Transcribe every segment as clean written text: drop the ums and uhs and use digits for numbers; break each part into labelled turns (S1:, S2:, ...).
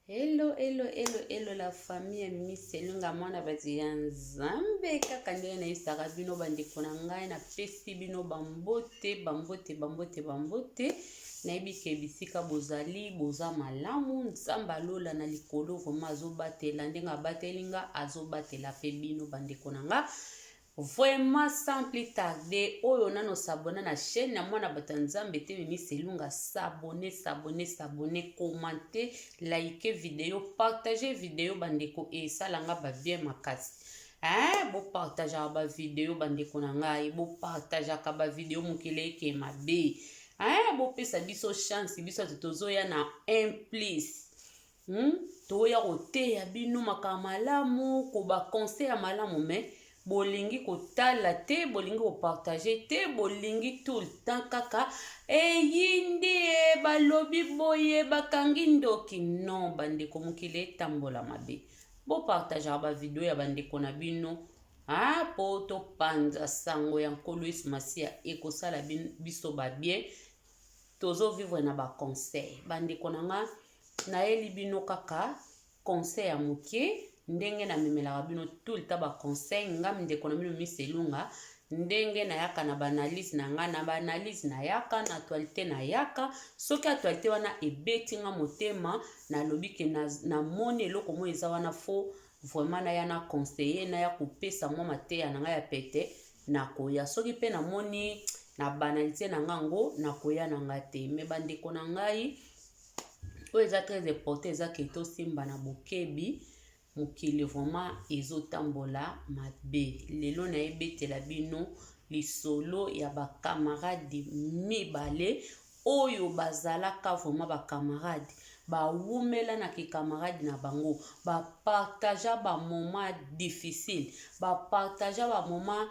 S1: Hello, hello, hello, hello la famille ya Mimi Selunga, mwana bato ya Nzambe. Kaka ndenge nayebisaka bino bandeko na ngai, napesi bino bambote, bambote, bambote, bambote. Nayebi ke bisika bozali boza malamu. Nzambe alola na likolo vraiment azobatela, ndenge abateli nga azobatela pe bino bandeko na nga. Vraiment sans plus tarder, oyo nano s'abonner na chaîne ya mwana bato ya Nzambe te Mimi Selunga, s'abonner, s'abonner, s'abonner, commenter, liker vidéo, partager vidéo bandeko, esalanga ba bien makasi. Hein, bo partageaka ba vidéo bandeko na ngai, bo partageaka ba vidéo mokili eke mabe. Hein, bopesa biso chance, biso tozoya na un plus. Toya koteya bino makambo malamu, ko ba conseil ya malamu, mais bolingi kotala te, bolingi kopartage te, bolingi tout le temps kaka eyindi e balobi boye bakangi ndoki. Non bandeko, mokili etambola mabe. Bopartageaka ba video ya bandeko na bino, po topanza sango ya Nkolo Yesu Masiya, ekosala biso ba bien. Tozovivre na ba conseil bandeko na nga. Nayeli bino kaka conseil ya moke, ndenge namemelaka bino tout le temps ba conseil. Nga ndeko na bino Mimi Selunga, ndenge nayaka na ba analyse na nga, na ba analyse nayaka na actualité, nayaka soki actualité wana ebeti nga motema, nalobi ke namoni eloko moko eza wana, faut vraiment naya na conseiller, naya kopesa mwa mateya na ngai ya pete. Nakoya soki mpe namoni na banalité na nga yango, nakoya na nga te. Mais bandeko na ngai, oyo eza très important eza ke tosimba na bokebi. Mokili vraiment ezotambola mabe. Lelo nayebetela bino lisolo ya bakamarade mibale oyo bazalaka vraiment bakamarade, bawumela na kikamarade na bango, bapartagea bamoment difficile, bapartagea bamoment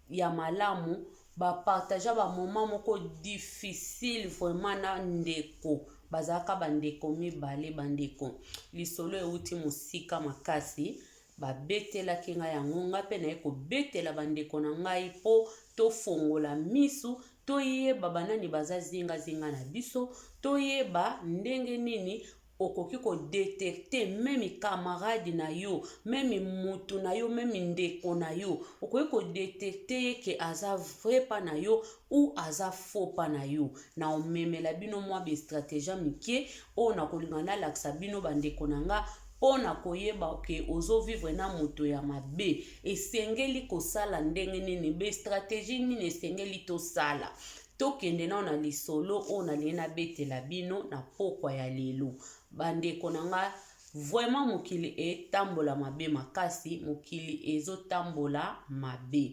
S1: ya malamu, bapartagea bamoment moko difficile vraiment na ndeko. Bazalaka bandeko mibale. Bandeko, lisolo euti mosika makasi, babetelaki ngai yango, ngai mpe naye kobetela bandeko na ngai mpo tofongola misu, toyeba banani baza zingazinga na biso, toyeba ndenge nini okoki kodétecter même camarade na yo, même mutu na yo, même ndeko na yo. Okoki kodétecter ye ke aza vrai pa na yo ou aza faux pa na yo. Na omemela bino mwa bastratégie mike oyo nakolinga nalakisa bino bandeko na nga, mpo na koyeba ke ozovivre na moto ya mabe, esengeli kosala ndenge nini, bastratégie nini esengeli tosala. Tokende nao na lisolo oyo nalingi nabetela bino na pokwa ya lelo. Bandeko na nga, vraiment mokili etambola mabe makasi, mokili ezotambola mabe.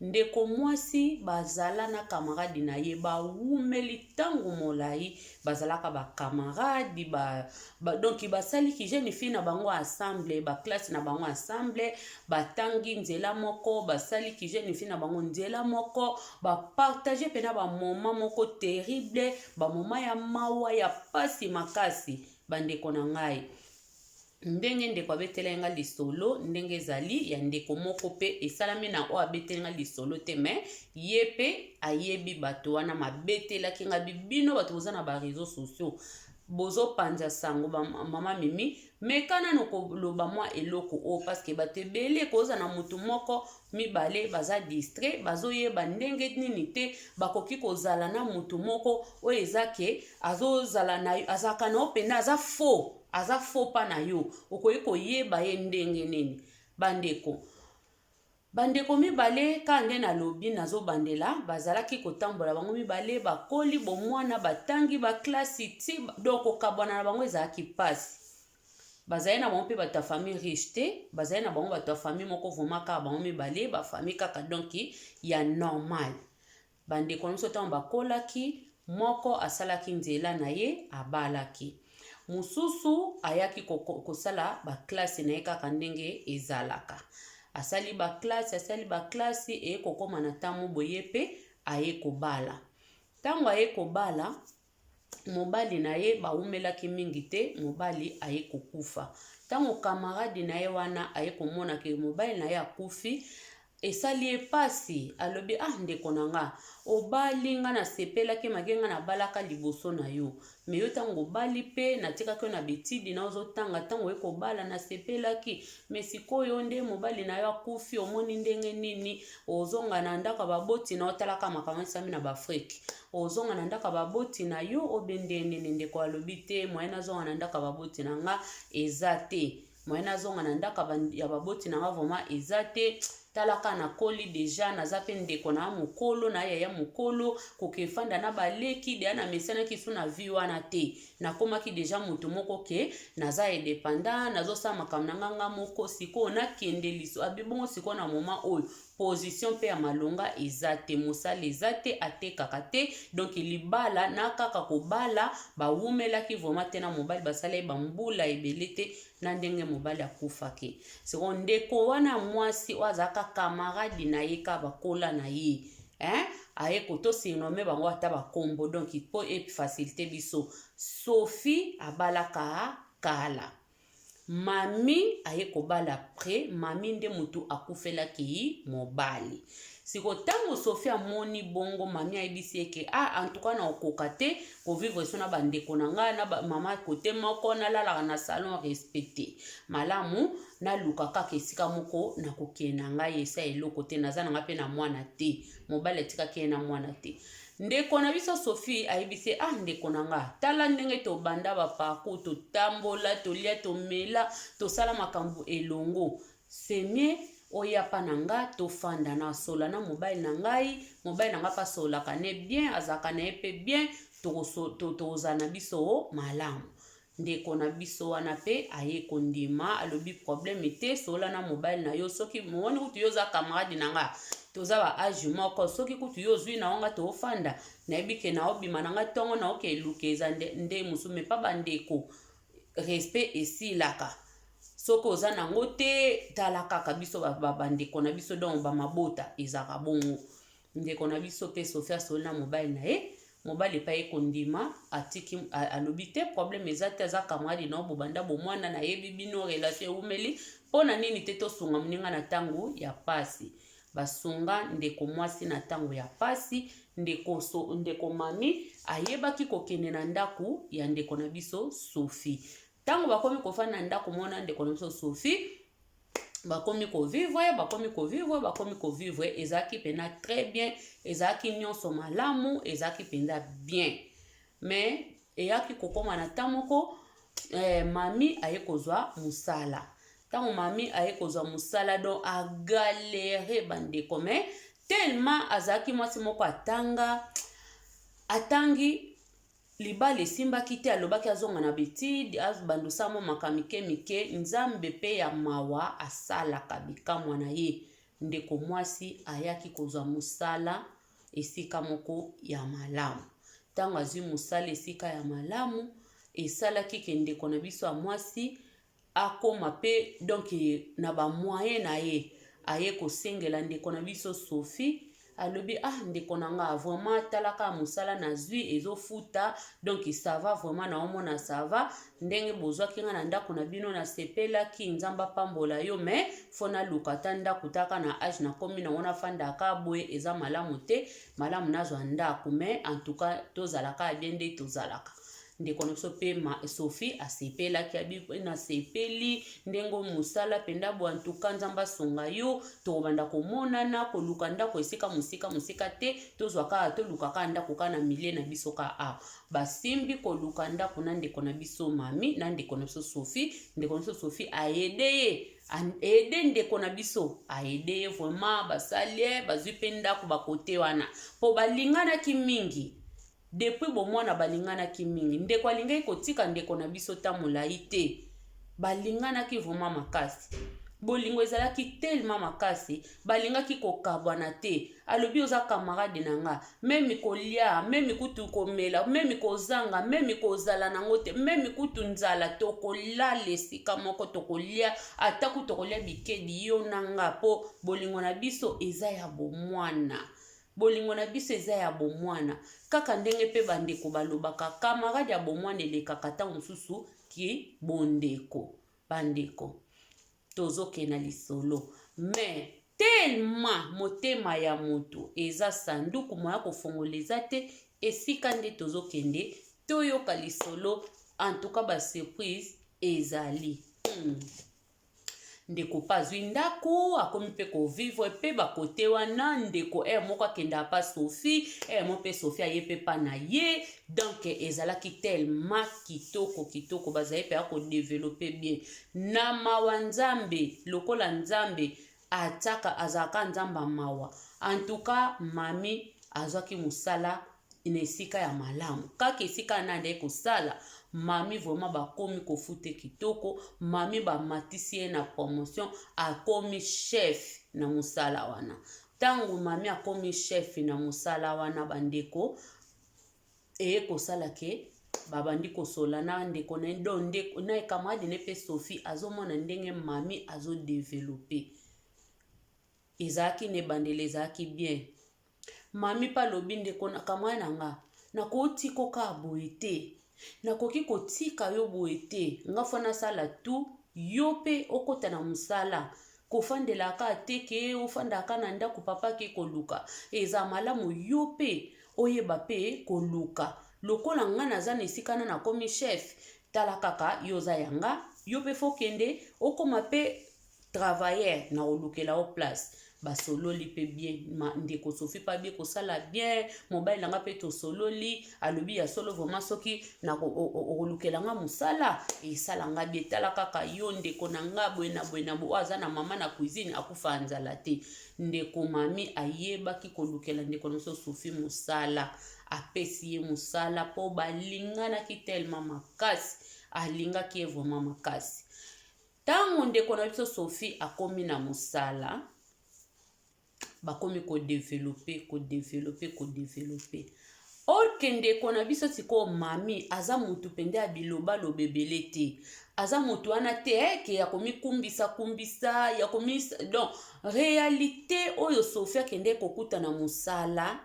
S1: Ndeko mwasi bazala na camarade na ye, bawumeli ntango molai, bazalaka bakamarade donc basaliki jeune fille na bango ensemble, baklasse na bango ensemble, batangi nzela moko, basaliki jeune fille na bango nzela moko, bapartage mpena bamoment moko terrible, bamoment ya mawa, ya pasi makasi. Bandeko na ngai, ndenge ndeko abeteli nga lisolo, ndenge ezali ya ndeko moko mpe esalami na oyo abeteli nga lisolo te, mais ye mpe ayebi bato wana mabetelaki nga. Bino bato boza na baréseaux sociaux, bozopanza sango, mama Mimi, meka nano koloba mwa eloko oyo, parce que bato ebele koza na motu moko mibale baza distrait, bazoyeba ndenge nini te bakoki kozala na motu moko oyo eza ke azozala na azalaka na yo mpenza, aza faux, aza faux pa na yo, okoki koyeba ye ndenge nini? Bandeko, bandeko mibale kaka nde nalobi, nazobandela, bazalaki kotambola bango mibale, bakoli bomwana, batangi baklasi ti donc kokabwana na bango ezalaki mpasi. Bazali na bango mpe bato ya famille riche te, bazali na bango bato ya famille moko vraiment kaka bango mibale, bafamille kaka donc ya normal. Bandeko na biso, ntango bakolaki, moko asalaki nzela na ye, abalaki, mosusu ayaki kosala baklasse na ye kaka ndenge ezalaka. Asali baklasse, asali baklasse, eye kokóma na ntango boye mpe aye kobala. Ntango aye kobala, mobali na ye bawumelaki mingi te, mobali aye kokufa. Ntango camarade na ye wana aye komona ke mobali na ye akufi. Esali ye pasi, alobi, Ah ndeko na nga, obali nga nasepelaki make nga nabalaka liboso na yo, mais yo tango obali pe natikaki yo na betidi na ozo tanga, tango oye kobala nasepelaki, mais sikoyo nde mobali na yo akufi omoni ndenge nini ozonga na ndako ya baboti na yo, tala kaka makambo esalami na ba Afrique, ozonga na ndako ya baboti na yo obe ndenge nini? Ndeko alobi te moyen nazonga na ndako ya baboti na nga eza te. Moyen nazonga na ndako ya baboti na nga vraiment eza te. Tala kaka nakoli deja, naza pe ndeko na mokolo, na yaya mokolo, kokefanda na baleki deja namesanaki su na vie wana te. Nakomaki deja moto moko ke naza independant, nazosala makambo na nga nga moko. Sikoyo nakende liso abi bongo sikoyo na moment oyo position pe ya malonga eza te, mosala eza te, atekaka te, donc libala na kaka kobala bawumelaki vraiment te na mobali, basala ye ba mbula ebele te na ndenge mobali akufaki. Sikoyo ndeko wana mwasi oyo azalaka camarade na ye kaka bakola na ye hein, aye ko to surnommer bango ata ba kombo donc po e faciliter biso, Sophie abalaka kala. Mamie aye kobala après mamie nde mutu akufelaki mobali siko tango Sophie amoni bongo mamie ayebisi ye ke ah en tout cas na okoka te ko vivre so na ba ndeko na nga na ba mama kote moko nalalaka na salon respecte malamu naluka kaka esika moko na kokende na ngai esa eloko te naza na nga pe na mwana te mobali atikaki ye na mwana te Ndeko na biso Sophie ayebisi ye, ah ndeko na nga, tala ndenge tobanda ba parcours, totambola, tolia, tomela, tosala makambo elongo. C'est mieux oya pa na nga tofanda, nasola na mobali na ngai, mobali na nga pe asololaka ne bien, azalaka na ye pe bien, tokozala na biso malamu. Ndeko na biso wana pe aye kondima, alobi problème te, solola na mobali na yo, soki omoni kutu yo oza camarade na nga, toza ba age moko, soki kutu yo ozui na yo nga tofanda, nayebi ke nao bima na nga tongo nao ke luka eza nde, nde mosusu, mais pa ba ndeko respect esilaka. Soki oza nango te, tala kaka biso ba, ba, ba ndeko na biso donc ba mabota ezalaka bongo. Ndeko na biso pe Sophie asololi na mobali na ye, mobali epai ye kondima atiki alobi te problème eza te aza camarade na yo bobanda bomwana nayebi bino relation ewumeli mpo na nini te tosunga moninga na ntango ya pasi basunga ndeko mwasi na ntango ya pasi ndeko, so, ndeko mami ayebaki kokende na ndako ya ndeko na biso Sophie ntango bakomi kofanda na ndako mona ndeko na biso Sophie bakomi kovivre bakomi kovivre bakomi kovivre ezalaki mpena très bien ezalaki nyonso malamu ezalaki mpenza bien mais eyaki kokoma na temps moko eh, mami aye kozwa mosala ntango mami aye kozwa mosala donc agalere bandeko mais tellement azalaki mwasi moko atanga atangi Libala esimbaki te alobaki azonga na betide abanda osala mwa makambo mike mike nzambe pe ya mawa asalaka bikamwa na ye ndeko mwasi ayaki kozwa mosala esika moko ya malamu ntango azwi mosala esika ya malamu esalaki ke ndeko na biso ya mwasi akoma pe donc na ba moyen na ye aye kosengela ndeko na biso Sophie alobi ah ndeko na nga vraiment tala kaka mosala nazwi ezofuta donc ça va vraiment naomona ça va ndenge bozwaki nga na ndako na bino nasepelaki nzambe apambola yo mais fo naluka ata ndako taka na age nakomi nango nafandaka boye eza malamu te malamu nazwa ndako mais en tout cas tozalaka bien nde tozalaka Ndeko na biso pe ma Sophie asepelaki abi nasepeli ndenge mosala mpenza bo antuka Nzambe asunga yo tokobanda komonana koluka ndako esika mosika mosika te tozwa kaka toluka kaka ndako kaka na milieu na biso kaka awa basimbi koluka ndako na ndeko na biso mami na ndeko na biso Sophie ndeko na biso Sophie aede ye aide ndeko na biso aide ye vraiment basali ye bazwi mpe ndako bakote wana mpo balinganaki mingi Depuis bomwana balinganaki mingi. Ndeko alingaki kotika ndeko na biso ta molayi te. Balinganaki vraiment makasi. Bolingo ezalaki tellement makasi, balingaki kokabwana te. Alobi oza camarade na nga, meme kolia, meme kutu komela, meme kozanga, meme kozala nango te, meme kutu nzala, tokolala esika moko, tokolia ata kutu tokolia bikedi yo na nga po bolingo na biso eza ya bomwana. Bolingo na biso eza ya bomwana. Kaka ndenge pe ba ndeko balobaka, camarade ya bomwana elekaka tango mosusu ki bondeko. Ba ndeko, tozokende na lisolo. Mais. Tellement motema ya moto eza sanduku moya kofongola eza te esika nde tozokende toyoka lisolo en tout cas ba surprise ezali. Ndeko mpe azwi ndako, akomi mpe kovivre mpe bakote wana. Ndeko ere moko akendaka pa Sophie, ere moko mpe Sophie aye mpe pa na ye. Donc ezalaki tellement kitoko kitoko, bazali mpe akodévelopper bien. Na mawa Nzambe, lokola Nzambe atiaka, azalaka Nzambe ya mawa. En tout cas mami azwaki mosala na esika ya malamu, kaka esika na nde kosala. Mami vraiment bakomi kofuta kitoko. Mami bamatisi ye na promotion, akomi chef na mosala wana. Ntango mami akomi chef na mosala wana, bandeko, eye kosala ke babandi kosola na ndeko na ye, do ndeko na camarade ne mpe Sophie azomona ndenge mami azodévelopper. Ezalaki na ebandeli, ezalaki bien. Mami mpe alobi: "Ndeko na camarade na nga, nakotika kaka boye te, nakoki kotika yo boye te. Nga faut nasala tout yo mpe okɔta na mosala. Kofandelaka te ke ofandaka na ndako, papa ake koluka. Eza malamu yo mpe oyeba mpe koluka. Lokola nga naza na esika na nakomi chef, tala kaka yo oza yanga, yo mpe faut kende okóma mpe travailleur na kolukela yo place." Basololi mpe bien. Ndeko Sophie mpe abie kosala bien. "Mobali na nga mpe tosololi, alobi ya solo vraiment soki okolukela nga mosala, esala nga bien. Tala kaka yo ndeko na nga, boye na boye na boye, oyo aza na mama na cuisine akufa nzala te." Ndeko mami ayebaki kolukela ndeko na biso Sophie mosala, apesi ye mosala mpo balinganaki tellement makasi, alingaki ye vraiment makasi. Ntango ndeko na biso Sophie akomi na mosala, bakomi kodévelopper, kodévelopper, kodévelopper. Or que ndeko na biso sikoyo mami aza motu mpenza ya bilobaloba ebele te, aza motu wana te eke ya komikumbisa kumbisa ya komi. Donc réalité oyo Sophie akende kokuta na mosala,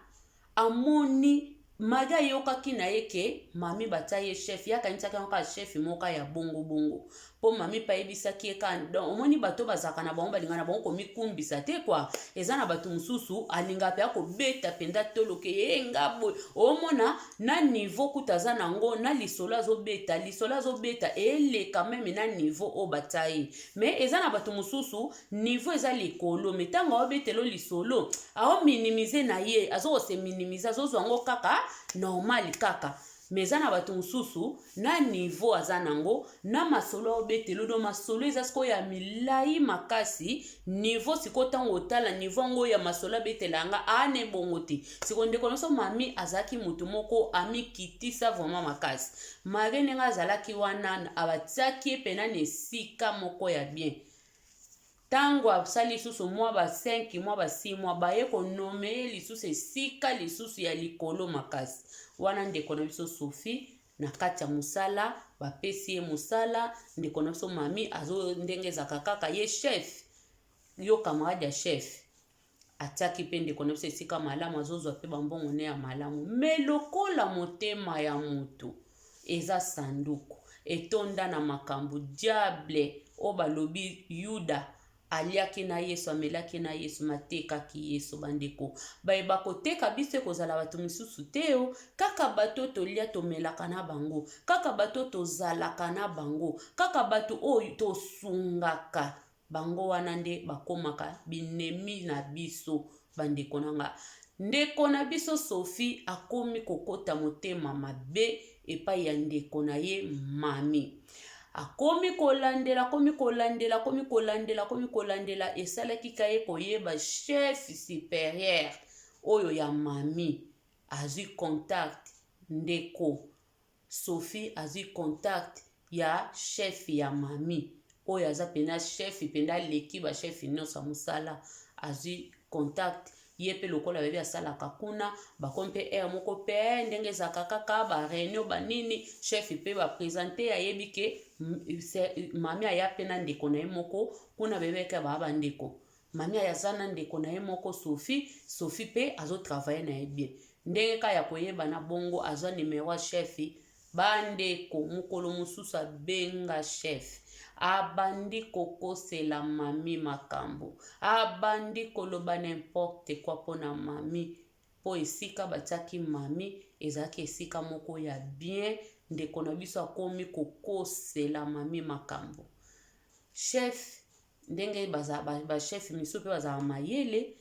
S1: amoni magi ayokaki na ye ke mami batia ye chef, ye akanisaki yango kaka chef moko ya bongobongo, mpo mami mpe ayebisaki ye kaka. Donc omoni bato bazalaka na bango, balingaka na bango komikumbisa te kua. Eza na bato mosusu alingaka mpe akobeta mpenza toloke ye nga boye. Omona na niveau kuta aza nango na lisolo azobeta, lisolo azobeta eleka même na niveau oyo batia ye. Mais eza na bato mosusu niveau eza likolo, mais ntango aobetela lisolo, aominimiser na ye, azokose minimiser, azozwa yango kaka normal kaka. Mais eza na bato mosusu na niveau aza nango na masolo aobetela, do masolo eza sikoyo ya milai makasi. Niveau sikoyo, ntango otala niveau yango ya masolo abetela yanga, aana ebongo te. Sikoyo ndeko nyonso mami azalaki motu moko amikitisa vraiment makasi. Mari ndenge azalaki wana, abatiaki ye mpena na esika moko ya bien. Ntango asali lisusu mwa ba 5 mois, ba 6 mois, baye konommer ye lisusu esika lisusu ya likolo makasi. Wana ndeko na biso Sophie na kati ya mosala, bapesi ye mosala. Ndeko na biso mami azo ndenge ezalaka kaka ye chef, yo camarade ya chef, atiaki mpe ndeko na biso esika malamu, azozwa mpe bambongo ne ya malamu. Mais lokola motema ya moto eza sanduku etonda na makambo, diable oyo balobi Yuda aliaki na Yesu, amelaki na Yesu, matekaki Yesu. Bandeko, bayeba koteka biso ekozala bato misusu te o, kaka bato tolia tomelaka na bango, kaka bato tozalaka na bango, kaka bato oyo tosungaka bango, wana nde bakomaka binemi na biso. Bandeko na nga, ndeko na biso Sophie akomi kokota motema mabe epai ya ndeko na ye mami. Akomi kolandela, akomi kolandela, akomi kolandela, akomi kolandela. Esalaki ka ye koyeba chef supérieur oyo ya mami. Azwi contact, ndeko Sophie azwi contact ya chef ya mami oyo aza mpena chef mpenza, aleki bachef nyonso ya mosala. Azwi contact ye mpe lokola bayebi asalaka kuna, bakomi mpe aire moko mpe ndenge ezalaka kaka baréunion banini, chef mpe baprésenter, ayebi ke mami aya mpe na ndeko na ye moko kuna, bayebaki baa bandeko. Mami aza na ndeko na ye moko Sophie. Sophie mpe azotravailler na ye bien. Ndenge kaka ya koyebana bongo, azwa numero ya chef. Bandeko, mokolo mosusu abenga chef, abandi kokosela mami makambo, abandi koloba n'importe quoi mpo na mami, mpo esika batiaki mami ezalaki esika moko ya bien. Ndeko na biso akomi kokosela mami makambo. Chef, ndenge bachef ba misusu mpe bazala mayele,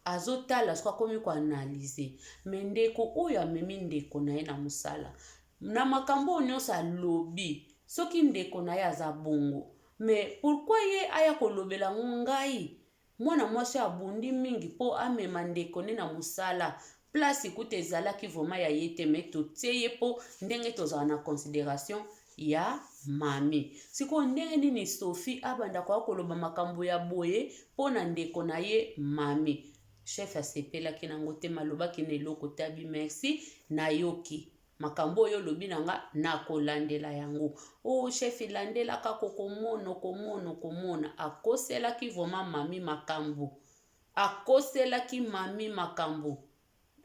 S1: azotala soki akomi koanalyse me ndeko oyo amemi ndeko na ye na mosala na makambo oyo nyonso alobi, soki ndeko na ye aza bongo, me pourquoi ye aya kolobela yango ngai? Mwana mwasi abundi mingi mpo amema ndeko ne na mosala, place kuta ezalaki vraiment ya ye te, me totie ye mpo ndenge tozala na consideration ya mami. Sikoyo ndenge nini Sophie abanda koya koloba makambo ya boye mpo na ndeko na ye mami? Chef asepelaki nango te, malobaki na eloko te, abi merci, nayoki makambo oyo olobi na nga, nakolandela yango. O oh, chef, landelaka, kokomona, okomona, okomona. Akoselaki vraiment mami makambo, akoselaki mami makambo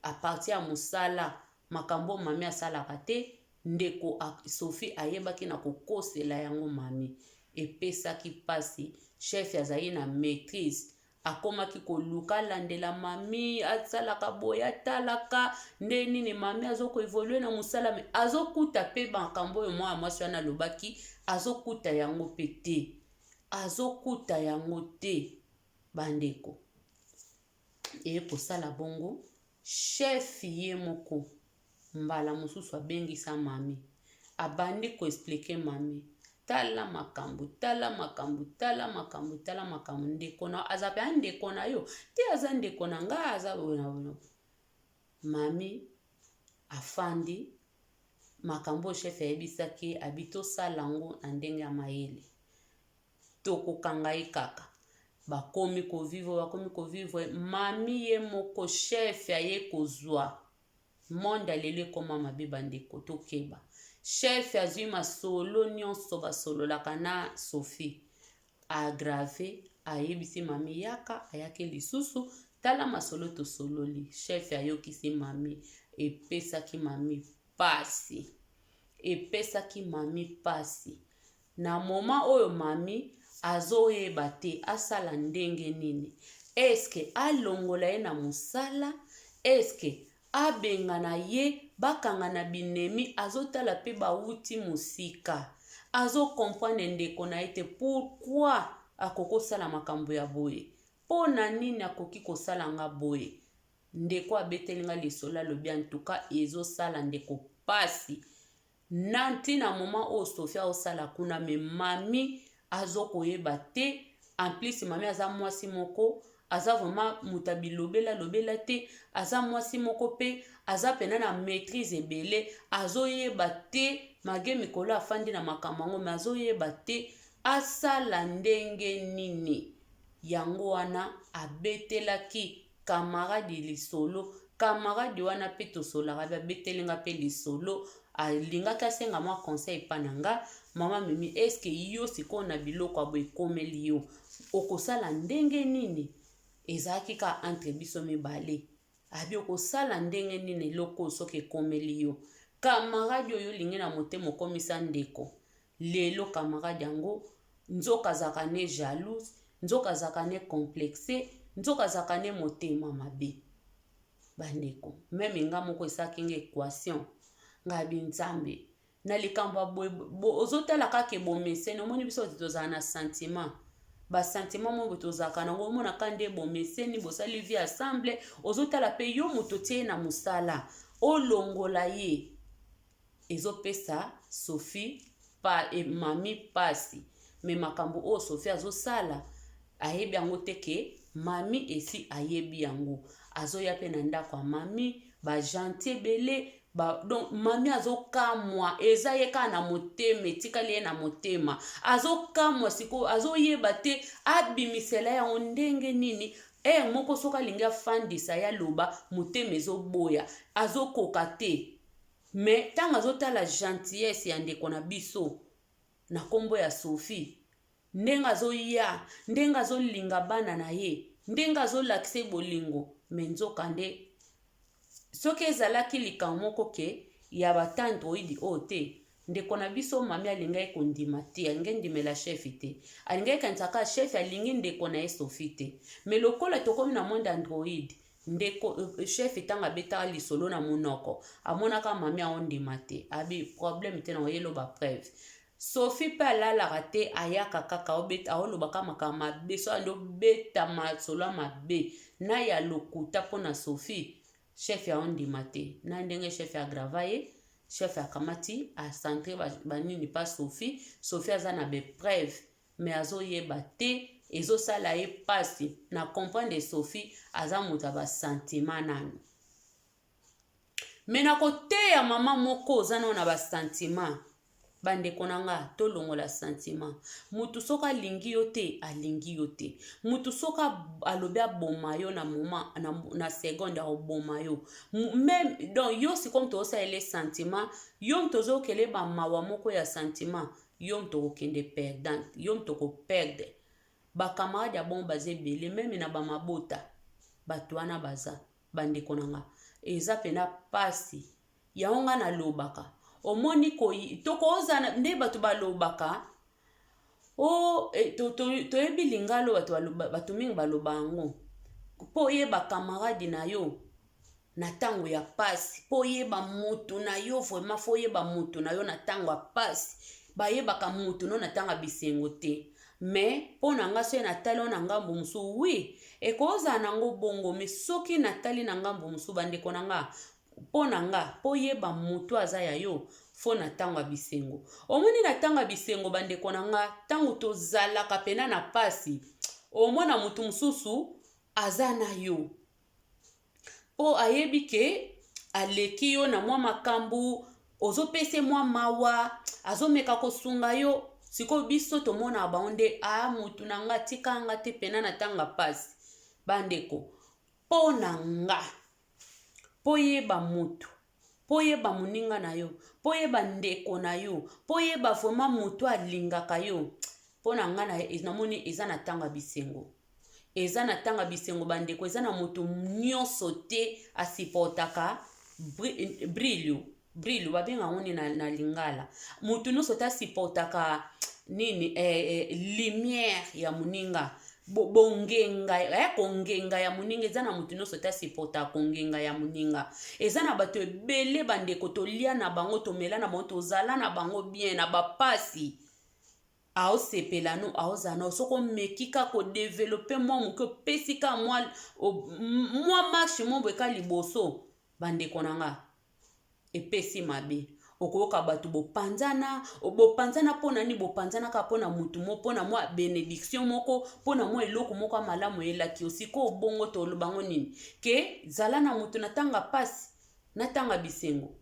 S1: à partir ya mosala, makambo oyo mami asalaka te. Ndeko Sophie ayebaki na kokosela yango mami, epesaki mpasi. Chef azali na maîtrise, akomaki koluka alandela mami asalaka boye, atalaka nde nini mami azokoévoluer na mosala, me azokuta mpe makambo oyo mwana mwasi wana alobaki, azokuta yango mpe te, azokuta yango te. Bandeko, eye kosala bongo, chef ye moko mbala mosusu abengisa mami, abandi koexpliquer mami: tala makambo, tala makambo, tala makambo, tala makambo, ndeko na aza mpe ndeko na yo te, aza ndeko na ngai, aza boye na boye. Mami afandi, makambo oyo chef ayebisaki, abi tosala yango na ndenge ya mayele, tokokanga ye kaka. Bakomi kovivre, bakomi kovivre. Mami ye moko, chef aye kozwa monde ya lelo ekóma mabe. Bandeko, tokeba. Chef azwi masolo nyonso basololaka na Sophie, agrave, ayebisi mami: yaka. Ayaki lisusu: tala masolo tosololi. Chef ayokisi mami, epesaki mami pasi, epesaki mami pasi. Na moment oyo mami azoyeba te asala ndenge nini. Eske alongola ye na mosala? Eske abengana ye? Bakanga na binemi, azotala mpe bawuti mosika, azocomprendre ndeko na ye te. Pourquoi akoki kosala makambo ya boye? Mpo na nini akoki kosala nga boye? Ndeko abeteli nga lisolo, alobi antuka ezosala ndeko pasi na ntina moment oyo Sophie aosala kuna, me mami azokoyeba te. En plus mami aza mwasi moko aza vraiment moto ya bilobela lobela te, aza mwasi moko mpe aza pena na maîtrise ebele. Azoyeba te mage mikolo afandi na makambo yango, me azoyeba te asala ndenge nini. Yango wana abetelaki camarade lisolo. Camarade wana mpe tosolaka mpe abetelinga mpe lisolo, alingaki asenga mwa conseil epa na nga: mama Mimi, eske yo sikoyo na biloko ya boye ekomeli yo, okosala ndenge nini? Ezalaki kaka entre biso mibale. Abi okosala ndenge nini eloko oyo soki ekomeli yo? Camarade oyo olingi na motema, okomisa ndeko lelo, camarade yango nzoka azalaka ne jalouse, nzoka azalaka ne complexe, nzoka azalaka ne motema mabe. Bandeko, même nga moko esalaki nga équation. Ngai bi Nzambe na likambo ya boye, ozotala kaka ebomeseni. Omoni biso bato tozala na sentiment, basentiment moko tozalaka nango. Omonaka nde bomeseni, bosali vie ensemble, ozotala mpe yo moto otie ye na mosala, olongola ye, ezopesa Sophie pa, e, mami pasi. Me makambo oyo Sophie azosala, ayebi yango te ke mami esi ayebi yango. Azoya mpe na ndako ya mami, bagentil ebele ba, donc mami azokamwa, eza ye kaka na motema, etikali ye na motema, azokamwa. Sikoyo azoyeba te abimisela yango ndenge nini. Ere moko soki alingi afandisa ye aloba, motema ezoboya, azokoka te. Me ntango azotala gentillesse ya ndeko na biso na nkombo ya Sophie, ndenge azoya, ndenge azolinga bana na ye, ndenge azolakisa ye bolingo, me nzoka nde soki ezalaki likambo moko ke ya ba tandroid oyo te. Ndeko na biso mami alingaki kondima te, alingaki ndimela chef te, alingaki kanisa kaka chef alingi ndeko na ye Sophie te. Mais lokola tokomi na monde android, ndeko euh, chef ntango abetaka lisolo na monoko amonaka mami aondima te, abi problème te na oyelo ba preuve. Sophie mpe alalaka te, ayaka kaka aolobaka makambo mabe, so ando obeta masolo ya mabe na ya lokuta mpo na Sophie, chef aondima te. Na ndenge chef agrava ye, chef akamati acentre banini pa Sophie. Sophie aza na bepreuve mais azoyeba te, ezosala ye mpasi. Na comprendre Sophie aza moto ya basentiment nanu, me nakoteya mama moko oza nao na basentiment. Bandeko na nga, tolongola sentiment. Mutu soki alingi yo te, alingi yo te. Mutu soki alobi aboma yo na moment, na seconde akoboma yo meme. Donc yo sikoyo moto ozosalela sentiment, yo moto ozokele bamawa moko ya sentiment, yo moto okokende perdante, yo moto okoperdre. Bacamarade ya bongo baza ebele, meme na bamabota bato wana baza. Bandeko na nga, eza mpena pasi. Yango nga nalobaka, omoni tokozala nde bato balobaka o e, toyebi lingalo, bato mingi baloba yango mpo oyeba camarade na yo na ntango ya pasi, mpo oyeba motu na yo vraiment, fo oyeba motu na yo na ntango ya pasi. Bayebaka motu no na ntango ya bisengo te. Me mpo na nga, soki natali oyo na ngambo mosusu, wi, ekozala nango bongo. Me soki natali na ngambo mosusu, bandeko na nga, mpo na nga, mpo oyeba motu aza ya yo, fo na ntango ya bisengo. Omoni, na ntango ya bisengo, bandeko na nga, ntango tozalaka mpena na pasi, omona motu mosusu aza na yo mpo ayebi ke aleki yo na mwa makambo, ozopesa ye mwa mawa, azomeka kosunga yo. Sikoyo biso tomonaka bango nde a motu na nga, tika nga te pena na ntango ya pasi. Bandeko, mpo na nga, mpo oyeba motu, mpo oyeba moninga na yo, mpo oyeba ndeko na yo, mpo oyeba vraiment motu alingaka yo, mpo na nga namoni eza na ntango ya bisengo, eza na ntango ya bisengo. Bandeko, eza na moto nyonso te asupportaka brilio brilio babenga yango nini na lingala? Moto nyonso te asupportaka nini, lumière ya moninga, bongenga ya kongenga ya moninga. Eza na moto nyonso te asupportaka kongenga ya moninga. Eza na bato ebele, bandeko, tolia na bango, tomela na bango, tozala na bango bien na bapasi, aosepela no, aozala no. Soki omeki kaka kodévelopper mwa moke, opesi kaka mwa marche mo boye ka liboso, bandeko na nga, epesi mabe. Okoyoka bato bopanzana, bopanzana. Mpo na nini bopanzana? Kaka mpo na motu mo, mpo na mwa bénédiction moko, mpo na mwa eloko moko ya malamu eyelaki yo. Sikoyo bongo tolobango nini? Ke zala na moto na ntango ya pasi, na ntango ya bisengo.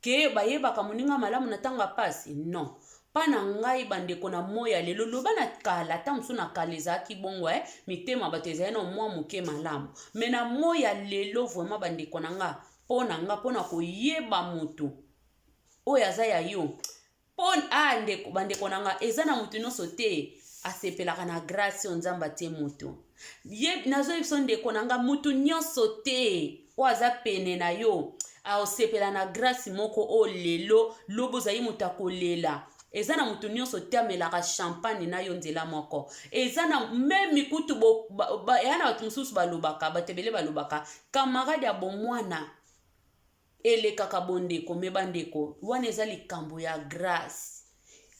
S1: Ke bayebaka moninga malamu na ntango ya pasi? Non, mpa na ngai, bandeko, na moi ya lelo, loba na kala, ata mosusu na kala ezalaki bongo, mitema bato ezali na mwa moke malamu. Me na moi ya lelo vraiment, bandeko na nga, mpo na nga, mpo na koyeba motu oyo aza ya yo, mpo ah, ndeko, bandeko na nga, eza na motu nyonso te asepelaka na grâce oyo Nzambe atie motu ye. Nazoyebi biso, ndeko na nga, motu nyonso te oyo aza pene na yo aosepela na grâce moko oyo lelo, lobi ozali moto akolela. Eza na motu nyonso te amelaka champagne na yo nzela moko. Eza na meme kutu eya na bato mosusu balobaka, bato ebele balobaka camarade ya bomwana elekaka bondeko. Me bandeko, wana eza likambo ya grâce.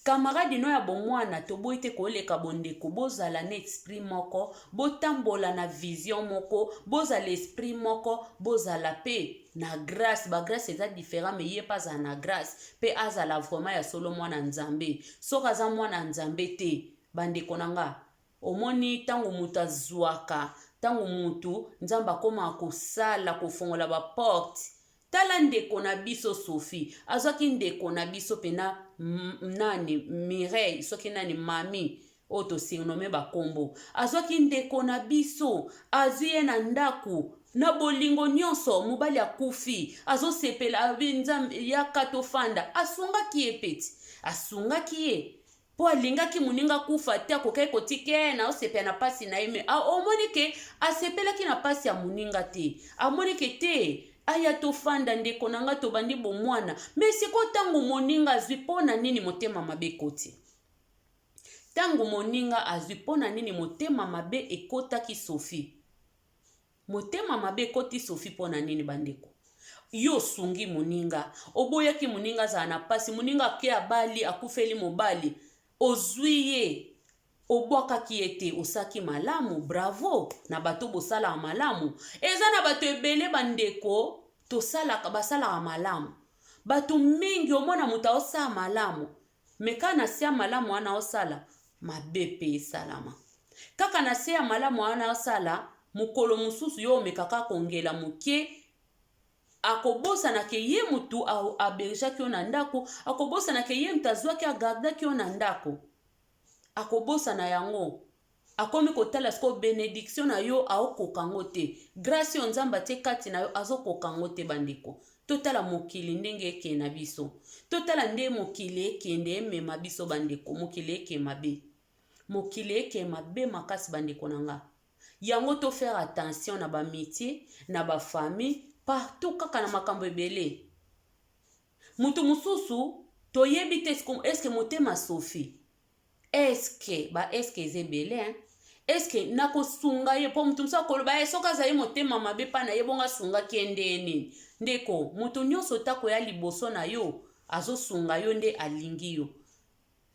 S1: Camarade no ya bomwana, toboyi te koleka bondeko. Bozala na esprit moko, botambola na vision moko, bozala esprit moko, bozala mpe na grâce. Bagrâce eza différent, me ye mpe azala na grâce, mpe azala vraiment ya solo mwana Nzambe. Soki aza mwana Nzambe te, bandeko na nga, omoni ntango moto azwaka, ntango motu Nzambe akomaka kosala, kofongola baporte. Tala ndeko na biso Sophie, azwaki ndeko na biso mpena nani, Mireille, soki nani, mami oyo tosurnommer bakombo. Azwaki ndeko na biso, azwi ye na ndako na bolingo nyonso. Mobali akufi, azosepela, abi Nzambe yaka tofanda. Asungaki ye peti, asungaki ye mpo alingaki moninga kufa te. Akokaki kotika ye na osepela na mpasi na ye, me omoni ke asepelaki na mpasi ya moninga te. Amoni ke te. Aya tofanda ndeko na nga, tobandi bomwana. Me sikoyo ntango moninga azwi, mpo na nini motema mabe ekoti? Ntango moninga azwi, mpo na nini motema mabe ekotaki Sophie? Motema mabe ekoti Sophie mpo na nini bandeko? Yo osungi moninga, oboyaki moninga azala na pasi, moninga ake abali, akufeli mobali, ozwi ye, obwakaki ye te, osaki malamu, bravo na bato bosalaka malamu. Eza na bato ebele bandeko tosalaka, basalaka malamu. Bato mingi omona moto aosala malamu, me kaka na se ya malamu wana osala mabe mpe esalama. Kaka na se ya malamu wana osala, mokolo mosusu yo omekaka kongela moke, akobosana ke ye motu abergeaki yo na ndako, akobosana ke ye motu azwaki agardaki yo na ndako, akobosana yango. Akomi kotala sikoyo benediction na yo, aokoka yango te. Grâce oyo Nzambe atie kati na yo, azokoka yango te. Bandeko, totala mokili ndenge ekende na biso, totala nde mokili ekende emema biso. Bandeko, mokili eke mabe, mokili eke mabe makasi, bandeko na nga. Yango to faire attention na baamitié, na bafamille, partout, kaka na makambo ebele. Moto mosusu toyebi te eske motema Sophie, eske ba eske eza ebele, hein? Eske nakosunga ye? Mpo moto mosusu akoloba ye soki azali motema mabe mpa na ye, bongo asungaki ye nde nini? Ndeko, moto nyonso tako ya liboso na yo azosunga yo nde alingi yo?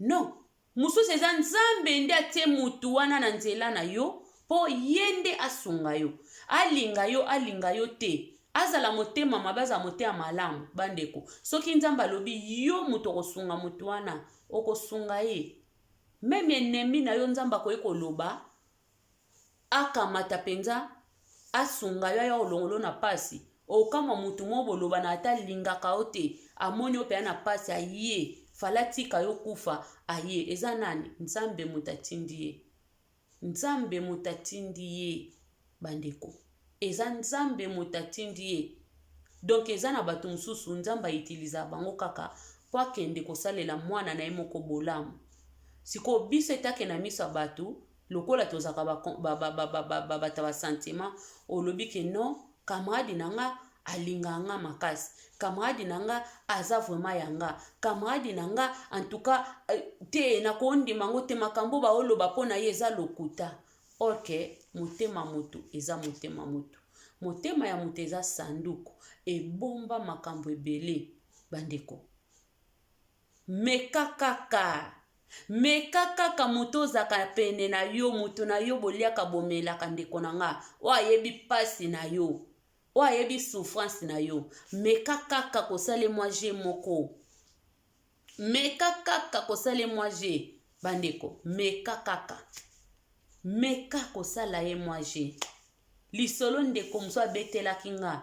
S1: Non, mosusu eza Nzambe nde atie motu wana na nzela na yo mpo ye nde asunga yo. Alinga yo, alinga yo te, azala motema mabe, azala motema malamu, bandeko, soki Nzambe alobi yo moto okosunga motu wana, okosunga ye. Même ennemi na yo, Nzambe akoki koloba akamata mpenza asunga yo, aya kolongolo na pasi. Okamwa motu moko boloba na ata alingaka yo te, amoni yo mpenza na pasi, aye fala tika yo kufa, aye. Eza nani? Nzambe moto atindi ye, Nzambe moto atindi ye. Bandeko, eza Nzambe moto atindi ye. Donc eza na bato mosusu Nzambe autiliza bango kaka mpo akende kosalela mwana na ye moko bolamu. Sikoyo biso etake na miso ya bato, lokola tozalaka bato ya basentiment, olobi ke non, camarade na nga alingaka nga makasi, camarade na nga aza vraiment ya nga, camarade na nga en tout cas te, nakondima yango te, makambo baoloba mpo na ye eza lokuta. Ok, motema motu eza motema motu, motema ya moto eza sanduku ebomba makambo ebele. Bandeko, meka kaka, meka kaka moto ozalaka pene na yo, moto na yo boliaka bomelaka, ndeko na nga, oyo ayebi mpasi na yo, oyo ayebi souffrance na yo, meka kaka kosala mwa jeu moko, meka kaka kosala mwa jeu. Bandeko, meka kaka, meka kosala ye mwa jeu. Lisolo ndeko mosusu abetelaki nga,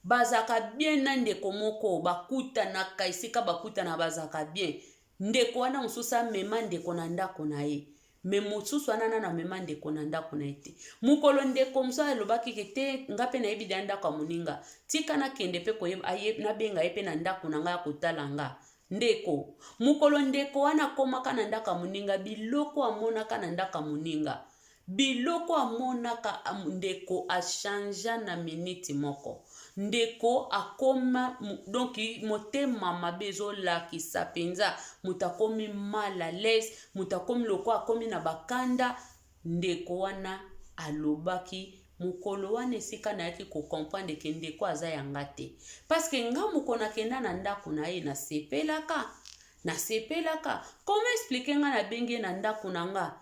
S1: bazalaka bien na ndeko moko, bakutanaka esika bakutana, bazalaka bien. Ndeko wana mosusu amema ndeko na ndako na ye, me mosusu wana nano amema ndeko na ndako na ye te. Mokolo ndeko mosusu alobaki ke te, nga mpe nayebi da ndako ya moninga, tika nakende mpe koyeba, nabenga ye mpe na ndako na ngai ya kotala nga ndeko. Mokolo ndeko wana akomaka na ndako ya moninga, biloko amonaka na ndako ya moninga, biloko amonaka, ndeko achangea na miniti moko. Ndeko akoma donc motema mabe, ezolakisa mpenza moto akomi mal à l'aise, moto akomi lokola akomi na bakanda. Ndeko wana alobaki mokolo wana, esika nayaki kocomprendre ke ndeko aza yanga te, parce que nga moko nakenda na ndako na ye, nasepelaka, nasepelaka. Comment expliquer nga nabengi ye na ndako na nga,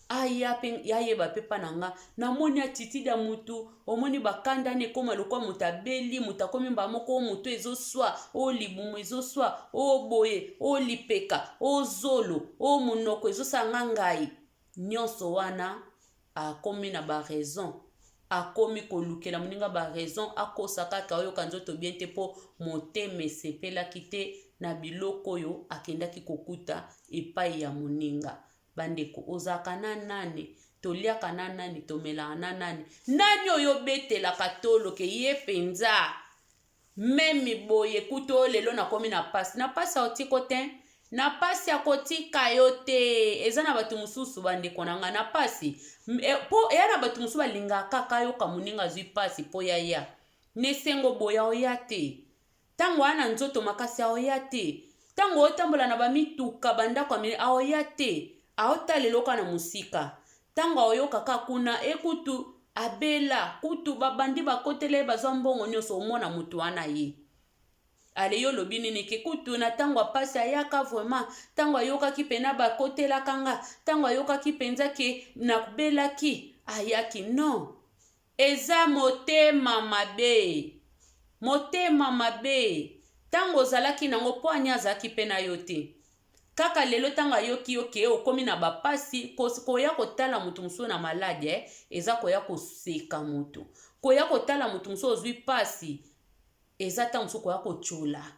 S1: aya mpe ayeba mpe mpa na nga, namoni attitude ya mutu, omoni bakandani ekóma lokwa moto abeli, moto akomi mbala moko oyo moto ezoswa, oyo libumu ezoswa, oyo boye, oyo lipeka, oyo zolo, oyo monoko ezosala nga ngai. Nyonso wana akomi na baraison, akomi kolukela moninga baraison, akosa kaka oyoka nzoto bien te, mpo motema esepelaki te na biloko oyo akendaki kokuta epai ya moninga. Bandeko, ozalaka na nani? Toliaka na nani? Tomelaka na nani? Nani oyo obetelaka tolo ke ye mpenza même boye kutu oyo lelo nakomi na pasi, na pasi aotiko te, na pasi akotika yo te? Eza na bato mosusu, bandeko na ngai, na pasi mpo eya na bato mosusu balingaka kaka ayoka moninga azwi pasi mpo yaya. Na esengo boye aoya te. Ntango aa na nzoto makasi aoya te. Ntango otambola na bamituka, bandako ya minene, aoya te. Aotalela oka na mosika. Ntango aoyoka kaka kuna ekutu abela kutu babandi bakotela ye, bazwa mbongo nyonso, omona moto wana ye. Ale yo olobi nini ke kutu na ntango ya pasi ayaka vraiment, ntango ayokaki mpena bakotelaka nga, ntango ayokaki mpenza ke nabelaki ayaki. Non, eza motema mabe, motema mabe. Ntango ozalaki nango mpo ani azalaki mpe na yo te. Kaka lelo ntango ayoki yo ke okomi na bapasi, koya kotala moto mosusu na maladi, eza koya koseka moto. Koya kotala moto mosusu ozwi pasi, eza ntango mosusu koya kotyola.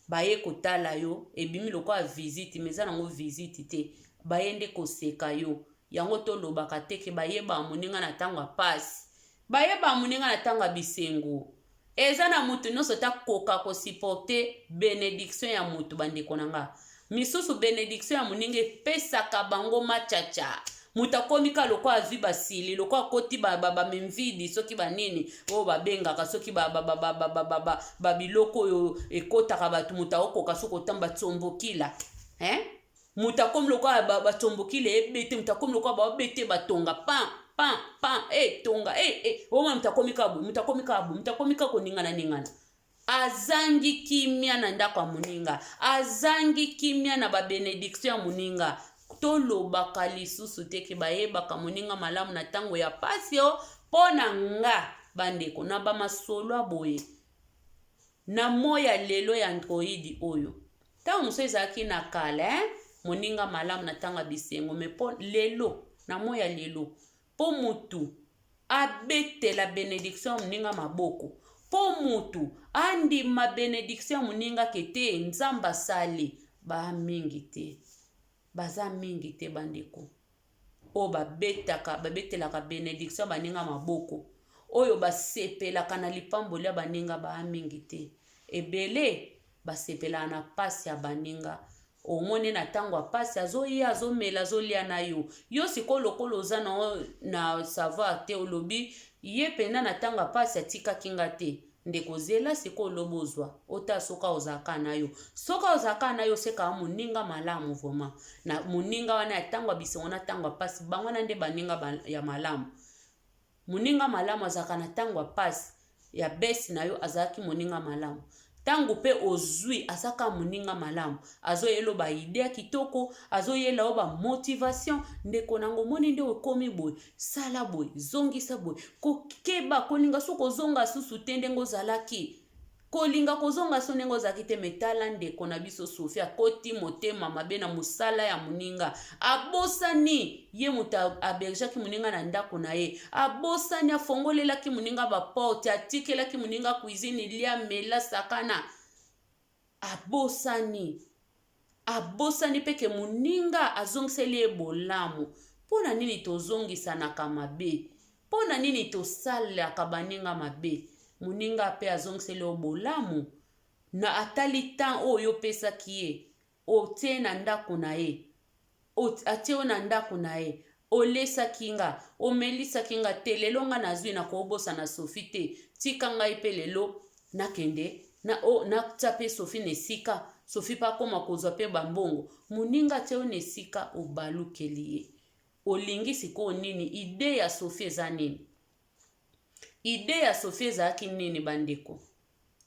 S1: Baye kotala yo, ebimi lokola visite, mais eza nango visite te. Baye nde koseka yo. Yango tolobaka te ke bayebaka moninga na ntango ya pasi, bayebaka moninga na ntango ya bisengo. Eza na moto nyonso te akoka kosupporter bénédiction ya moto. Bandeko na nga, misusu bénédiction ya moninga epesaka bango machacha. Moto akomi ka lokola azwi basili, lokola akoti bamemvidi, soki banini oyo babengaka, soki babiloko oyo ekotaka bato, moto akokoka soki otamba tsombokila, hein? Moto akomi lokola batsombokila ebete, moto akomi lokola baobete batonga pan pan pan, e tonga e e omona moto akomi kaka boye, moto akomi kaka boye, moto akomi kaka koningana ningana. Azangi kimia na ndako ya moninga, azangi kimia na babénédiction ya moninga. Tolobaka lisusu te ke bayebaka moninga malamu na ntango ya pasi. O mpo na nga, bandeko, na bamasolo ya boye na moi ya lelo ya Android oyo, ntango mosusu ezalaki na kala, eh? Moninga malamu na ntango ya bisengo, mais mpo lelo, na moi ya lelo, mpo motu abetela bénédiction ya moninga maboko, mpo motu andima bénédiction ya moninga ke te Nzambe asali, baa mingi te, baza mingi te. Bandeko oyo babetaka, babetelaka bénédiction ya baninga maboko, oyo basepelaka na lipamboli ya baninga, baa mingi te. Ebele basepelaka na pasi ya baninga. Omoni, na ntango ya pasi azoya, azomela, azolia na yo. Yo sikoyo lokola oza na savoir te, olobi ye mpenza na ntango ya pasi atikaki nga te. Ndeko, zela sikoyo olobi ozwa, ota soki ozalaka na yo, soki ozalaka na yo, osekaka moninga malamu vraiment. Na moninga wana ya ntango ya bisengo na ntango ya pasi, bango wana nde baninga ya malamu. Moninga malamu azalaka na ntango ya pasi ya besi na yo, azalaki moninga malamu. Ntango mpe ozwi, azaka moninga malamu, azoyela baidées ya kitoko, azoyela yo bamotivation. Ndeko nango, omoni nde okomi boye, sala boye, zongisa boye, kokeba kolinga soki ozonga susu te ndenge ozalaki, kolinga kozonga so ndenge ozalaki te. Mais tala ndeko na biso Sophie, akoti motema mabe na mosala ya moninga. Abosani ye moto ahébergeaki moninga na ndako na ye, abosani afongolelaki moninga baporte, atikelaki moninga cuisine, lia, mela, sakana. Abosani, abosani mpe ke moninga azongiseli ye bolamu. Mpo na nini tozongisanaka mabe? Mpo na nini tosalaka baninga mabe? Moninga mpe azongiseli yo bolamu na atali temps oyo opesaki ye, otie na ndako na ye, atie yo na ndako na ye, olesaki nga, omelisaki nga te. Lelo nga nazwi, nakobosana Sophie te. Tika ngai mpe lelo nakende natia mpe Sophie na esika, Sophie mpe akóma kozwa mpe bambongo. Moninga atia yo na esika, obalukeli ye. Olingi sikoyo nini? Idée ya Sophie eza nini? Idée ya Sophie ezalaki nini, bandeko?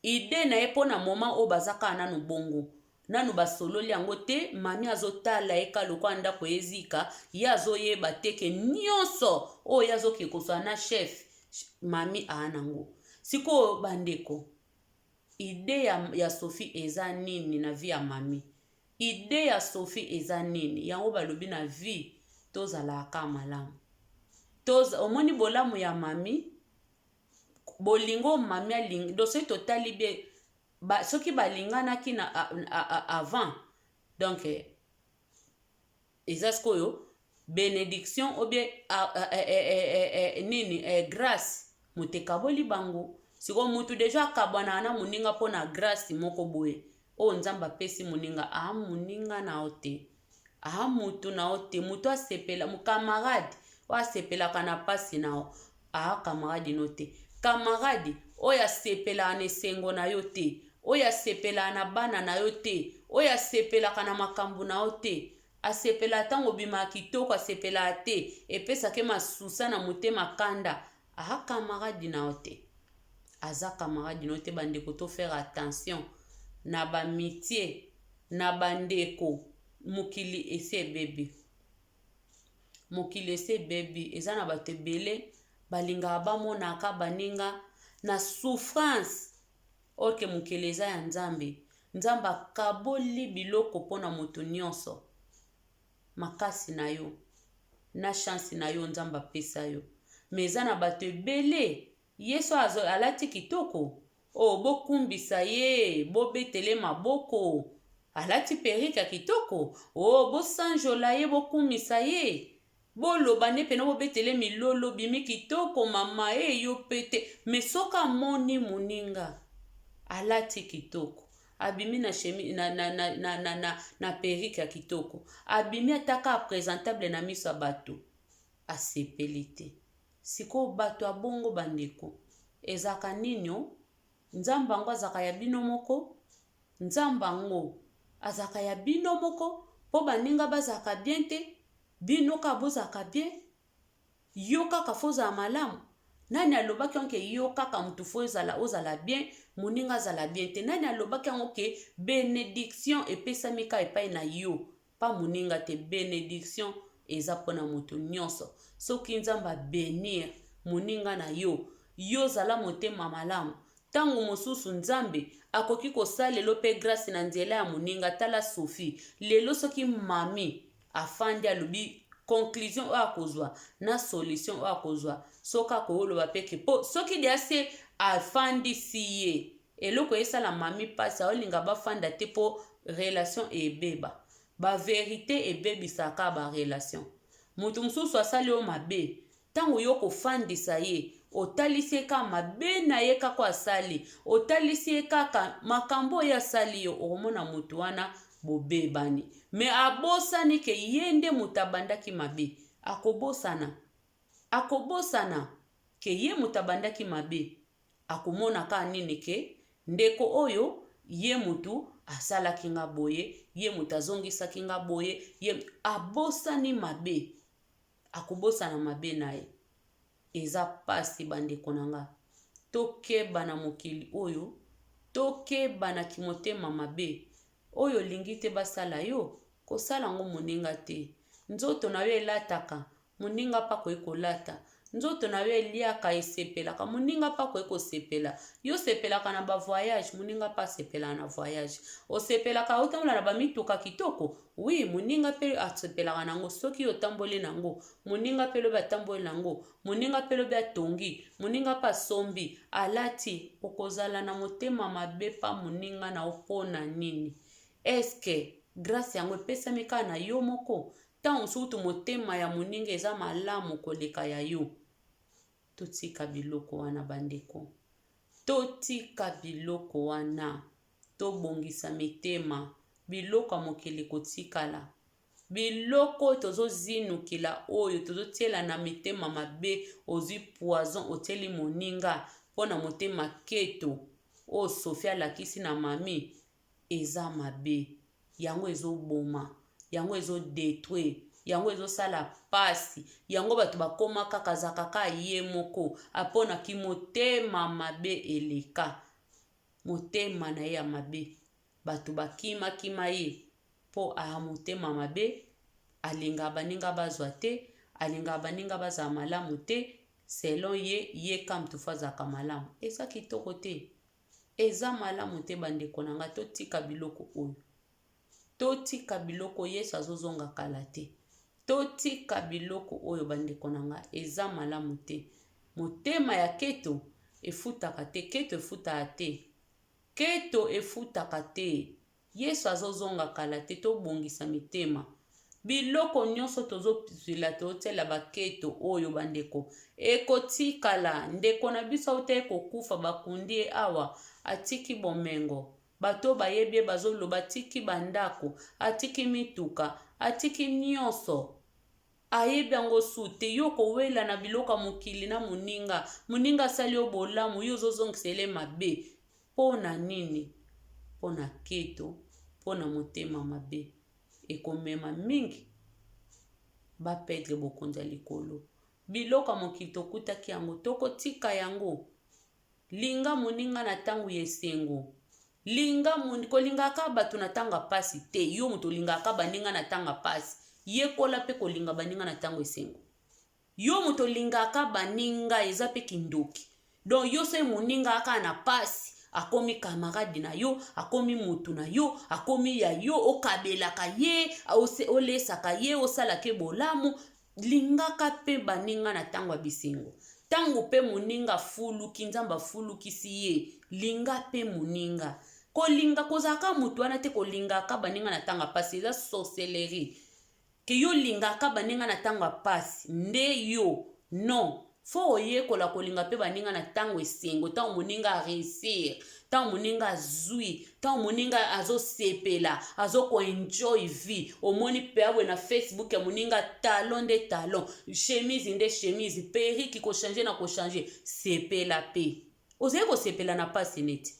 S1: Idée na ye mpo na moment oyo baza kaka nanu bongo, nanu basololi yango te. Mami azotala ye ka lokola ndako ezika. Ye azoyeba te ke nyonso oyo ye azoke kozwa na chef, mami aa nango. Sikoyo bandeko, idée ya Sophie eza nini na vie ya mami? Idée ya Sophie eza nini? Yango balobi na vie tozalaka malamu. Omoni bolamu ya mami, bolingo mami alingi. Donc soki totali bien ba, soki balinganaki na avant, donc eza sikoyo bénédiction ou bien nini, grâce moto ekaboli bango. Sikoyo motu déjà akabwanaka na moninga mpo na grâce moko boye oyo Nzambe apesi moninga. Aa moninga na yo te, aa motu na yo te. Motu asepela, camarade oyo asepelaka na mpasi na yo, aa camarade no te. Camarade. Oyo asepelaka na esengo na yo te, oyo asepelaka na bana na yo te, oyo asepelaka na makambo na yo te, asepelaka ntango obimaka kitoko, asepelaka te, epesaka ye masusa na motema kanda, aza camarade na yo te. Aza camarade na yo te. Bandeko, to faire attention na ba amitié na bandeko. Mokili esi ebebi, mokili esi ebebi. Eza na bato ebele balingaka bamonaka baninga na souffrance, or que mokili eza ya Nzambe. Nzambe akaboli biloko mpona moto nyonso. Makasi na yo na chance na yo, Nzambe apesa yo. Mais eza na bato ebele, ye so alati kitoko, oyo bokumbisa ye, bobetele maboko. Alati perruque ya kitoko, oyo bosanjola ye, bokumisa ye, boloba nde pena, bobetele milolo, bimi kitoko mama e yo pe te. Mais soki amoni moninga alati kitoko, abimi na chemise na perruque ya kitoko, abimi ataka présentable na miso ya bato, asepeli te. Sikoyo bato ya bongo, bandeko, ezalaka nini? O Nzambe yango azalaka ya bino moko? Nzambe yango azalaka ya bino moko mpo baninga bazalaka bien te, bino kaka bozalaka bien? Yo kaka faut ozala malamu? Nani alobaki yango ke yo kaka motu faut ozala, ozala bien, moninga azala bien te? Nani alobaki yango ke bénédiction epesami ka epai na yo, pa moninga te? Bénédiction eza mpona moto nyonso. Soki Nzambe abénir moninga na yo, yo ozala motema malamu. Ntango mosusu Nzambe akoki kosalela mpe grâce na nzela ya moninga. Tala Sophie lelo, soki mami afandi, alobi conclusion oyo akozwa na solution oyo akozwa, soki akoyoloba mpe ke mpo soki deya se afandisi ye, eloko esala mami mpasi, aolinga bafanda te mpo relation ebeba. Bavérité ebebisaka barelation. Moto mosusu asali yo mabe, ntango yo kofandisa ye, otalisi ye kaka mabe na ye, kaka asali, otalisi ye kaka makambo oyo asali yo, okomona moto wana bobebani. Mais abosani ke ye nde moto abandaki mabe. Akobosana, akobosana ke ye moto abandaki mabe. Akomona kaka nini? Ke ndeko oyo, ye motu asalaki nga boye, ye moto azongisaki nga boye. Ye abosani mabe, akobosana mabe na ye. Eza pasi, bandeko na nga. Tokeba na mokili oyo, tokeba na kimotema mabe. Oyo olingi te basala yo, kosala yango moninga te. Nzoto na yo elataka, moninga mpe akoki kolata. Nzoto na yo eliaka, esepelaka, moninga mpe akoki kosepela. Yo osepelaka na bavoyage, moninga mpe asepelaka na voyage. Osepelaka otambola na bamituka kitoko, oui, moninga mpe asepelaka nango. Soki otamboli nango, moninga mpe lobi atamboli nango, moninga mpe lobi atongi, moninga mpe asombi, alati. Okozala na motema mabe pa moninga na yo mpo na nini? Est-ce grâce yango epesami kaka na yo moko? Ntango mosusu motema ya moninga eza malamu koleka ya yo. Totika biloko wana, bandeko, totika biloko wana, tobongisa mitema. Biloko ya mokili kotikala, biloko oyo tozozinukila, oyo tozotiela na mitema mabe. Ozwi poison, otieli moninga mpo na motema keto oyo Sophie alakisi na mami, eza mabe. Yango ezoboma, yango ezodétruire, yango ezosala pasi. Yango bato bakóma kaka azalaka kaka ye moko aponaki motema mabe eleka motema na ye ya mabe. Bato bakimakima ye mpo aya motema mabe, alingaka baninga bazwa te, alingaka baninga bazala malamu te. Selon ye, ye ka mutu faut azalaka malamu. Eza kitoko te, eza malamu te. Bandeko na ngai, totika biloko oyo, totika biloko. Yesu azozonga kala te. Totika biloko oyo, bandeko na ngai, eza malamu te. Motema ya keto efutaka te, keto efutaka te, keto efutaka te. Yesu azozonga kala te. Tobongisa mitema. Biloko nyonso tozozwila, totiela baketo oyo, bandeko, ekotikala. Ndeko na biso auta ekokufa, bakundi ye awa, atiki bomengo. Bato bayebi ye, bazoloba atiki bandako, atiki mituka, atiki nyonso. Ayebi yango su te. Yo kowela na biloko ya mokili na moninga. Moninga asali yo bolamu, yo ozozongisela ye mabe. Mpo na nini? Mpo na keto, mpo na motema mabe. Ekomema mingi ba perdre bokonzi ya likolo. Biloko ya mokili tokutaki yango, tokotika yango. Linga moninga na tango ya esengo. Linga kolingaka bato na tango ya pasi te. Yo moto olingaka baninga na tango ya pasi, yekola pe kolinga baninga na tango ya esengo. Yo moto olingaka baninga eza pe kindoki. Donc yo soki moninga aka na pasi akomi camarade na yo, akomi mutu na yo, akomi ya yo, okabelaka ye, olesaka ye, osalaka ye bolamu. Lingaka pe baninga na tango ya bisengo. Tango pe moninga afuluki, Nzambe afulukisi ye, linga pe moninga. Kolinga kozala kaka mutu wana te, kolingaka baninga na tango ya pasi eza sorcellerie. Que yo olingaka baninga na tango ya pasi nde yo non. Faut oyekola kolinga pe baninga na tango esengo, tango moninga a reussir, tango moninga azui, tango moninga azosepela, azo ko enjoy vie. Omoni pe awe na Facebook ya moninga talon nde talon, chemise nde chemise, perruque ko changer na ko changer, sepela pe. Ozali kosepela na pasi neti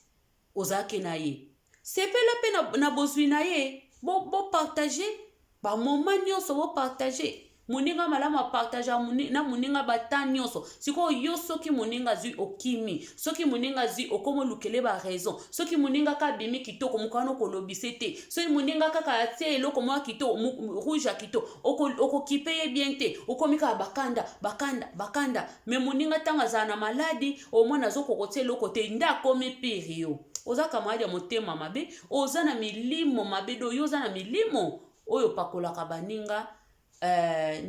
S1: ozalaki na ye. Sepela pe na, na bozwi na ye. Bo, bo partager ba moment nyonso, bo partager. Moninga malamu apartage na moninga ba temps nyonso. Sikoyo yo soki moninga azwi okimi, soki moninga azwi okomi olukele ba raison, soki moninga kaka abimi kitoko mokano okolobise te, soki moninga kaka atie eloko moko kitoko rouge ya kitoko okokipe ye bien te, okomi kaka bakanda bakanda bakanda. Mais moninga ntango azala na maladi omona azokoka kotia eloko te, nde akomi pire yo. Oza camarade ya motema mabe, oza na milimo mabe, do yo oza na milimo oyo opakolaka baninga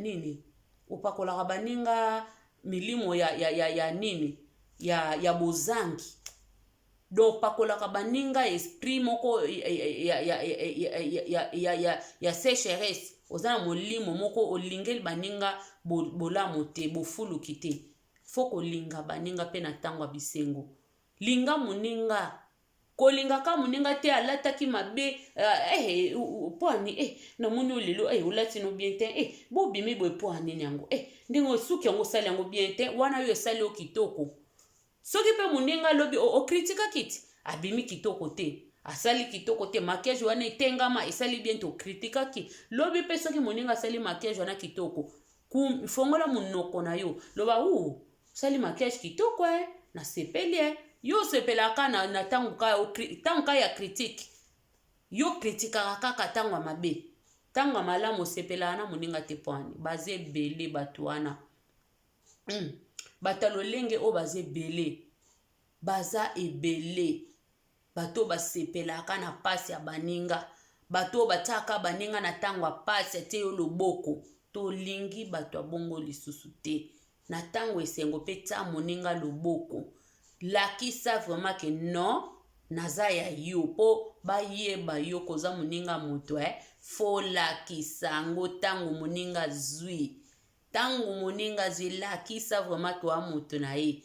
S1: nini, opakolaka baninga milimo ya, ya, ya, ya nini ya, ya bozangi. Donc opakolaka baninga esprit moko ya, ya, ya, ya, ya, ya, ya, ya sécheresse. Oza na molimo moko olingeli baninga bolamu te, bofuluki te. Faut kolinga baninga pe na tango ya bisengo. Linga moninga. Kolingaka moninga te alataki mabe, po ani namoni oyo lelo olati no bien te, bobimi boye po anini yango, ndenge suki yango osali yango bien te, wana yo esali yo kitoko. Soki pe moninga alobi okritikaki ti abimi kitoko te, asali kitoko te, maquillage wana etengama esali bien te, okritikaki. Lobi pe soki moninga asali maquillage wana kitoko, fongola monoko na yo, loba u osali maquillage kitoko nasepeli yo osepelaka na, na tango ka, tango ka ya critique. Yo kritikaka kaka tango ya mabe, tango ya malamu osepelaka na moninga te po ani baza ebele bato wana. Bato ya lolenge oyo baza ebele, baza ebele. Bato oyo basepelaka na pasi ya baninga, bato oyo batiaka baninga na tango ya pasi, atie yo loboko. Tolingi bato ya bongo lisusu te. Na tango esengo pe tia moninga loboko, lakisa vraiment que non, naza ya yo, po bayeba yo koza moninga moto faut lakisa yango tango moninga azwi. Tango moninga azwi, lakisa vraiment que oza moto na ye.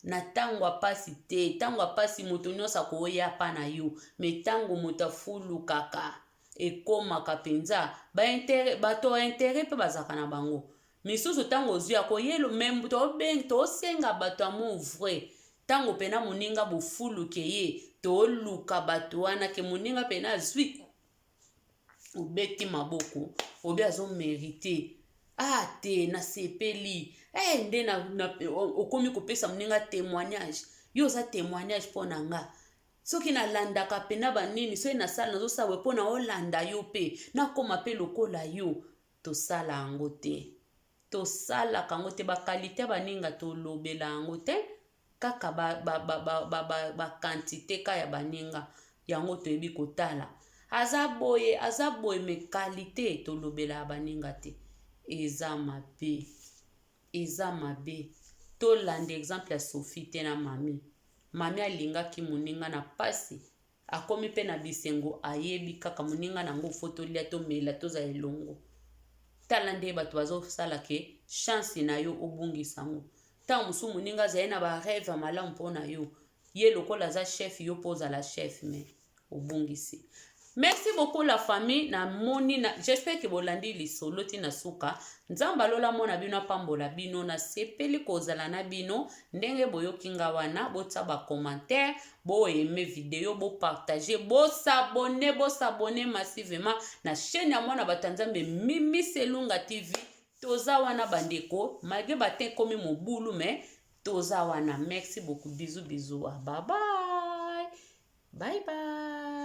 S1: Na tango ya pasi te, tango ya pasi moto nyonso akoya pa na yo, mais tango moto afulukaka ekomaka penza ba intérêt, bato ya intérêt pe bazalaka na bango. Misusu tango ozwi akoyelo, mais tosenga bato amour vrai. Tango pena moninga bofuluke ye, toluka bato wana ke moninga pena azwi, obeti maboko, obi azo mériter. Ah te, nasepeli. Nde na, na, okomi kopesa moninga témoignage. Yo oza témoignage mpo na nga. Soki nalandaka pena banini, soki nasala nazosala boye mpo na olanda yo pe, nakoma pe lokola yo. Tosala yango te. Tosalaka yango te, ba qualité ya baninga tolobela yango te. Kaka ba, ba, ba, ba, ba, ba, ba quantité ka ya baninga yango toyebi kotala. Aza boye, aza boye, mais qualité tolobela ya baninga te. Eza mabe. Eza mabe. Tolanda exemple ya Sophie te na mami. Mami alingaki moninga na pasi, akomi pe na bisengo, ayebi kaka moninga nango faut tolia, tomela, tozala elongo. Tala nde bato bazosala ke chance na yo obungisa yango. Tango mosusu moninga azali na ba rêve ya malamu mpo na yo, ye lokola aza chef, yo mpo ozala chef, mais obungisi. Merci beaucoup la famille, na moni na j'espère que bolandi lisolo ti na suka. Nzambe alola mona bino, apambola bino, nasepeli kozala na bino ndenge boyoki nga wana. Botia ba commentaire, bo aimer vidéo, bo partager, bo s'abonner, bo s'abonner massivement na chaîne ya mwana bato ya Nzambe Mimi Selunga TV. Toza wana bandeko, malgré bate ekomi mobulu, mais toza wana. Merci beaucoup, bisous bisous, bye bye bye bye.